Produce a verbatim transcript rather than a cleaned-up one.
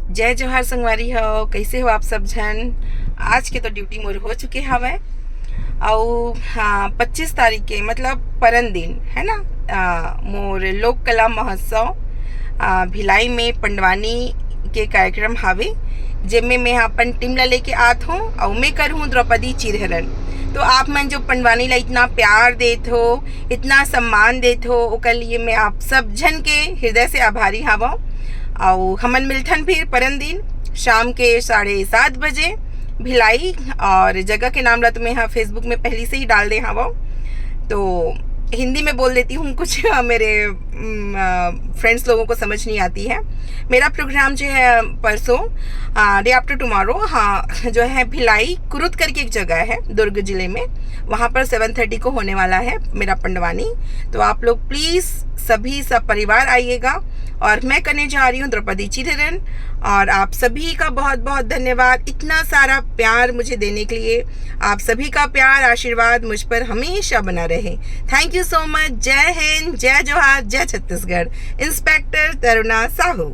जय जोहार संगवारी हो, कैसे हो आप सब झन? आज के तो ड्यूटी मोर हो चुके हवय, अउ हाँ, पच्चीस तारीख के, मतलब परन दिन है ना, आ, मोर लोक कला महोत्सव आ, भिलाई में पंडवानी के कार्यक्रम हावे, जेमे मैं अपन टीम ला लेके आत हूँ अउ मैं करहूँ द्रौपदी चीरहरण। तो आप मन जो पंडवानी ला इतना प्यार देत हो, इतना सम्मान देत हो, ओकर लिए मैं आप सब झन के हृदय से आभारी हावव। अउ हमन मिलथन फिर परन दिन शाम के साढ़े सात बजे भिलाई, और जगह के नाम ला तो मैं यहाँ Facebook में पहले से ही डाल दे हावव, तो हिंदी में बोल देती हूँ कुछ मेरे फ्रेंड्स लोगों को समझ नहीं आती है। मेरा प्रोग्राम जो है परसों, डे आफ्टर टुमारो, हाँ, जो है भिलाई कुरुद करके एक जगह है दुर्ग जिले में, वहाँ पर सेवन थर्टी को होने वाला है मेरा पंडवानी। तो आप लोग प्लीज़ सभी सब परिवार आइएगा। और मैं करने जा रही हूँ द्रौपदी चीरहरण। और आप सभी का बहुत बहुत धन्यवाद, इतना सारा प्यार मुझे देने के लिए। आप सभी का प्यार, आशीर्वाद मुझ पर हमेशा बना रहे। Thank you so much। जय हिंद, जय जोहार, जय छत्तीसगढ़। इंस्पेक्टर तरुणा साहू।